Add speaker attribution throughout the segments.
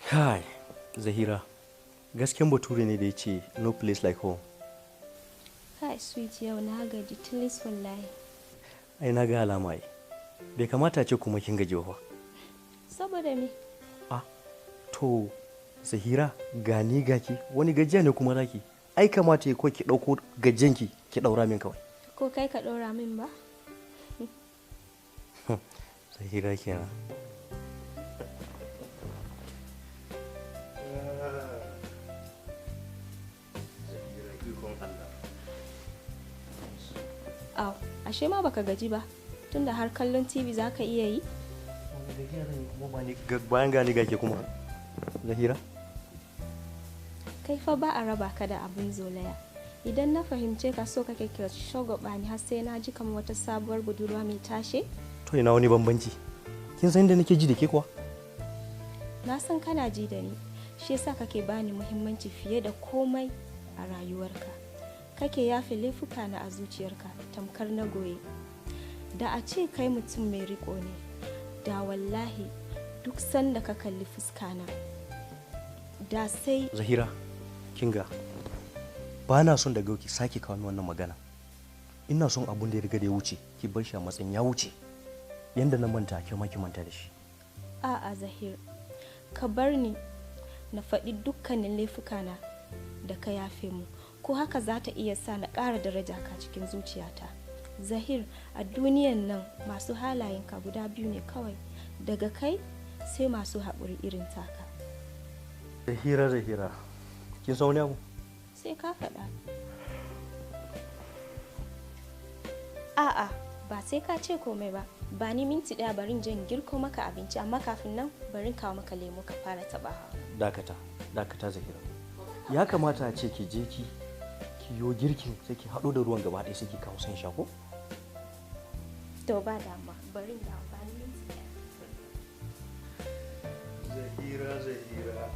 Speaker 1: Kai, Zahira, gaskiyan bature ne da ya ce no place like home.
Speaker 2: Kai sweet, yau na gaji tilis wallahi.
Speaker 1: Ai na ga alama ai. Bai kamata ce kuma kin gaji ba.
Speaker 2: Saboda me?
Speaker 1: Ah, to Zahira, gani gaki wani gajiya ne kuma zaki. Ai kamata ya ko ki dauko gajiyanki ki daura min kawai.
Speaker 2: Ko kai ka daura min ba?
Speaker 1: Zahira kenan.
Speaker 2: Au, ashe ma baka gaji ba, tunda har kallon TV zaka iya yi?
Speaker 1: Bayan gani gake kuma. Zahira?
Speaker 2: Kai fa ba a raba ka da abin zolaya. Idan na fahimce ka so kake ka shagwaba ni har sai na ji kamar wata sabuwar budurwa mai tashe?
Speaker 1: To ina wani bambanci? Kin san inda nake ji da ke kuwa?
Speaker 2: Na san kana ji da ni, shi yasa kake bani muhimmanci fiye da komai a rayuwarka. Kake yafe laifuka na a zuciyarka tamkar na goye. Da a ce kai mutum mai riko ne, da wallahi duk sanda ka kalli fuskana da sai.
Speaker 1: Zahira, kinga, ba na son daga ki sake kawo min wannan magana. Ina son abun da ya riga da ya wuce, ki bar shi a matsayin ya wuce. Yanda na manta, ke ma ki manta da shi.
Speaker 2: A'a Zahir, ka bar ni na faɗi dukkanin laifukana da ka yafe mu. Ko haka za ta iya sa na ƙara daraja ka cikin zuciyata. Zahir, a duniyan nan masu halayenka guda biyu ne kawai, daga kai sai masu haƙuri irin taka.
Speaker 1: Zahira, Zahira, kin san wani abu?
Speaker 2: Sai ka faɗa. A'a, ba sai ka ce komai ba. Ba ni minti ɗaya barin jan girko maka abinci, amma kafin nan barin kawo maka lemo ka fara taɓawa.
Speaker 1: Dakata, dakata Zahira. Ya kamata a ce ki je ki yo girkin sai ki haɗo da ruwan gaba ɗaya sai ki kawo san sha ko?
Speaker 2: To ba damuwa, barin dawo ba ni minti ɗaya.
Speaker 1: Zahira, Zahira.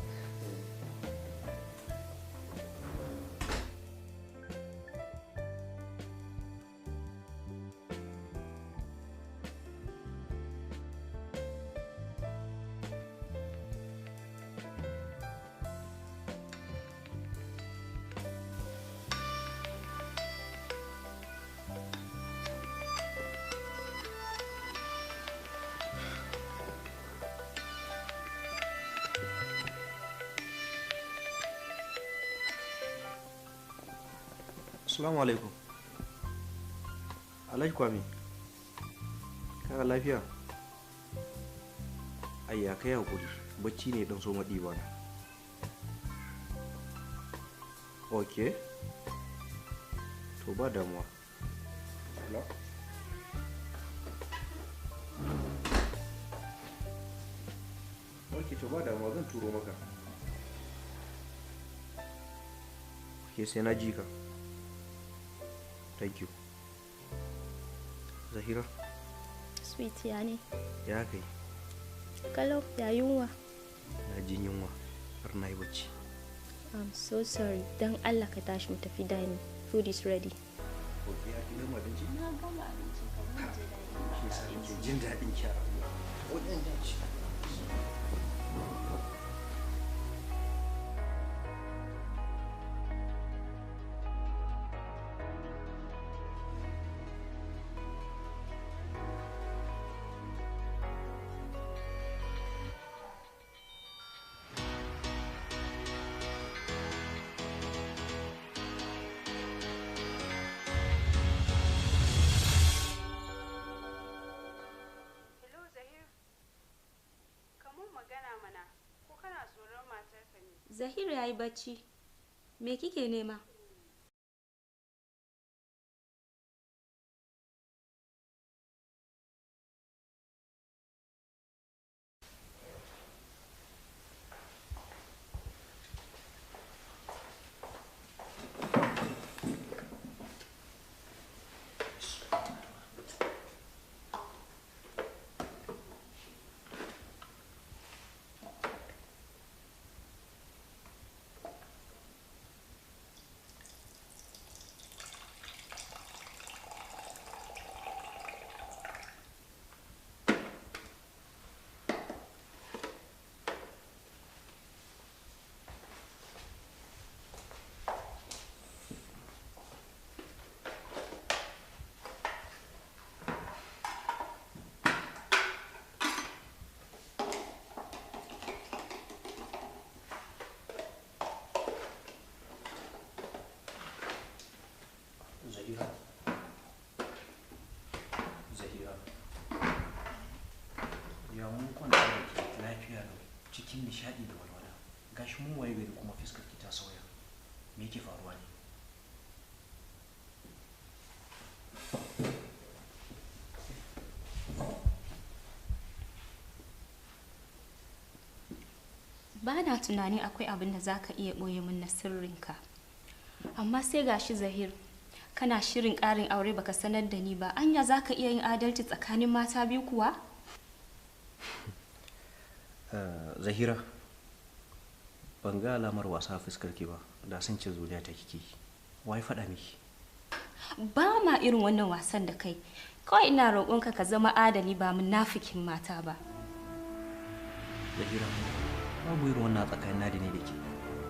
Speaker 1: Assalamu alaikum. Alhaji Kwame. Kana lafiya? Ayya kai hakuri, bacci ne dan so maɗi bana. Okay. To ba damuwa. Hello? Okay, to ba damuwa zan turo maka. Okay, sai na ji ka. Thank you. Zahira.
Speaker 2: Sweet ya ne?
Speaker 1: Ya kai.
Speaker 2: Kalau ya yunwa.
Speaker 1: Na jin yunwa har na yi bacci.
Speaker 2: I'm so sorry. Dan Allah ka tashi mu tafi dining. Food is ready.
Speaker 1: Okay, ya kin gama abinci?
Speaker 2: Na gama abinci ka mu je dining.
Speaker 1: Shi yasa nake jin daɗin ki a rayuwa. Wajen jin ci.
Speaker 2: Zahir ya yi bacci. Me kike nema?
Speaker 1: Zahira. Zahira. Ya mun kwanta da ke lafiya lau cikin nishaɗi da walwala. Gashi mun waye gari kuma fuskar ki ta sauya. Me yake faruwa ne?
Speaker 2: Ba na tunanin akwai abin da za ka iya ɓoye min na sirrinka. Amma sai gashi Zahir, kana shirin ƙarin aure baka sanar da ni ba. Anya za ka iya yin adalci tsakanin mata biyu kuwa?
Speaker 1: Zahira, ban ga alamar wasa a fuskar ki ba, da sun ce zuriya ta kike. Wai faɗa miki?
Speaker 2: Ba ma irin wannan wasan da kai. Kawai ina roƙonka ka zama adali ba munafikin mata ba.
Speaker 1: Zahira, babu irin wannan tsakanin na da ni da ke.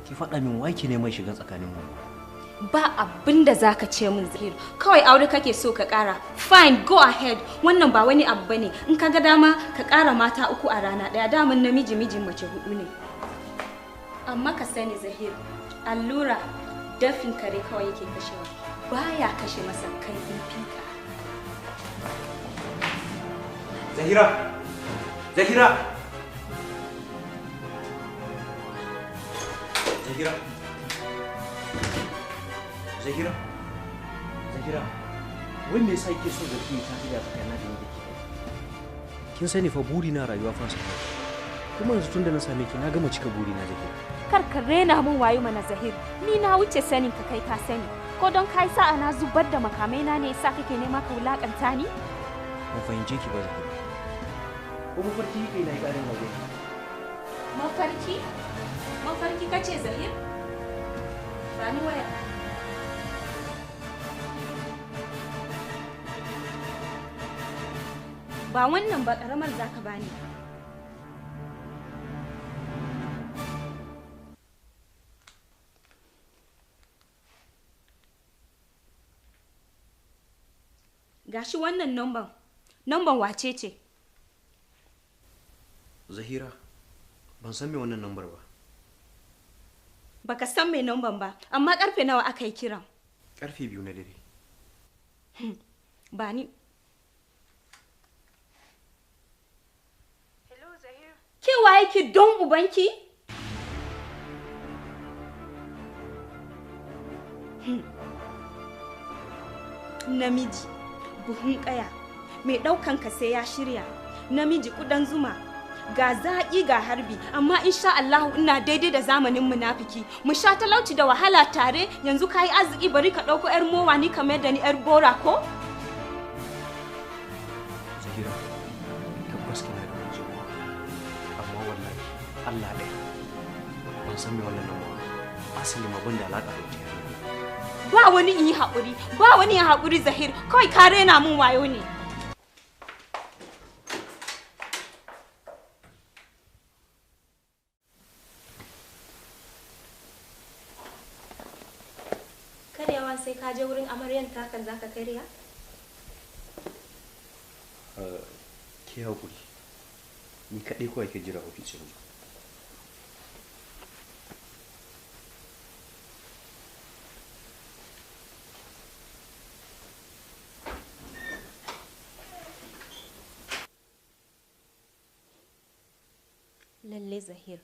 Speaker 1: Ki faɗa min wai ki neman shiga tsakanin mu.
Speaker 2: Ba abin da za ka ce min Zahir, kawai aure kake so ka ƙara. Fine, go ahead. Wannan ba wani abu bane. In ka ga dama ka ƙara mata uku a rana ɗaya, daman namiji mijin mace hudu ne. Amma ka sani Zahir, allura dafin kare kawai yake kashewa, baya kashe masa kaifin fika.
Speaker 1: Zahira! Zahira! Zahira! Zahira! Zahira! Wai me yasa kike so zargi ta fi da tsakanin da ni da ke? Kin sani fa buri na rayuwa fa sai. Kuma yanzu tunda na same ki na gama cika buri na Zahira.
Speaker 2: Kar ka rena min wayo mana Zahir, ni na wuce sanin ka kai ka sani. Ko don kai sa'a na zubar da makamai na ne yasa kake nema ka wulakanta ni?
Speaker 1: Ban fahimce ki ba Zahira. Ko mafarki kike na yi ƙarin aure?
Speaker 2: Mafarki? Mafarki kace Zahir? Ba ni waya. Ba wannan ba ƙaramar zaka bani. Gashi wannan namban. Namban wace ce?
Speaker 1: Zahira, ban san me wannan nambar ba.
Speaker 2: Baka san me namban ba, amma karfe nawa aka yi kiran?
Speaker 1: Karfe 2 na dare.
Speaker 2: Ba ni.
Speaker 3: Hello Zahir.
Speaker 2: Ke waye ki don ubanki? Namiji, buhun kaya, mai ɗaukan ka sai ya shirya. Namiji kudan zuma, ga zaƙi ga harbi, amma insha Allahu ina daidai da zamanin munafiki. Mu sha talauci da wahala tare, yanzu ka yi arziki bari ka ɗauko 'yar mowa ni kamar da ni 'yar bora ko?
Speaker 1: Zahira, tabbas kina da wani zuwa. Amma wallahi, Allah ɗaya. Ban san me wannan lambar ba. Asali ma ban da alaƙa da wata yarinya.
Speaker 2: Ba wani in yi haƙuri, ba wani in haƙuri Zahir, kawai ka rena mun wayo ne. Karyawa sai ka je wurin amaryan takan za ka karya?
Speaker 1: Ki haƙuri. Ni kaɗai kawai ke jira ofis yanzu.
Speaker 2: Lalle Zahir,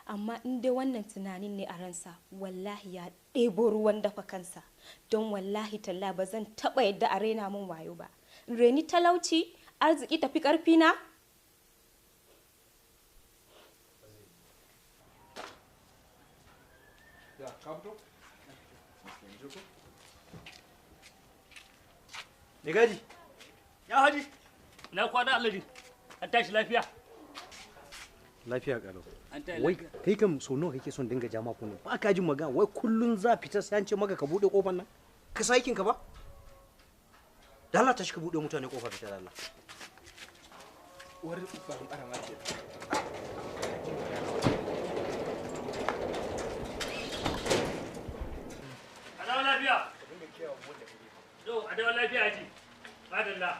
Speaker 2: amma in dai wannan tunanin ne a ransa, wallahi ya ɗebo ruwan dafa kansa. Don wallahi talla ba zan taɓa yadda a raina min wayo ba. In reni talauci, arziki tafi ƙarfina?
Speaker 1: Me gadi?
Speaker 4: Ya haji, na kwana Alhaji, an tashi lafiya.
Speaker 1: Lafiya kalau.
Speaker 4: An tashi
Speaker 1: Wai
Speaker 4: lafiya.
Speaker 1: kai kam sau nawa kake son dinga jama kunne? Ba ka jin magana, wai kullun za fita sai an ce maka ka bude kofar nan? Ka sa aikin ka ba? Da Allah tashi ka bude mutane kofa fita da Allah.
Speaker 5: Uwar barin ƙarama ce.
Speaker 4: A dawo lafiya. To, a dawo lafiya haji. Madalla.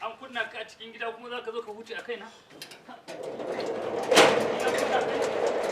Speaker 4: An kunna ka a cikin gida kuma za ka zo ka huce a kaina? Ina kunna kai.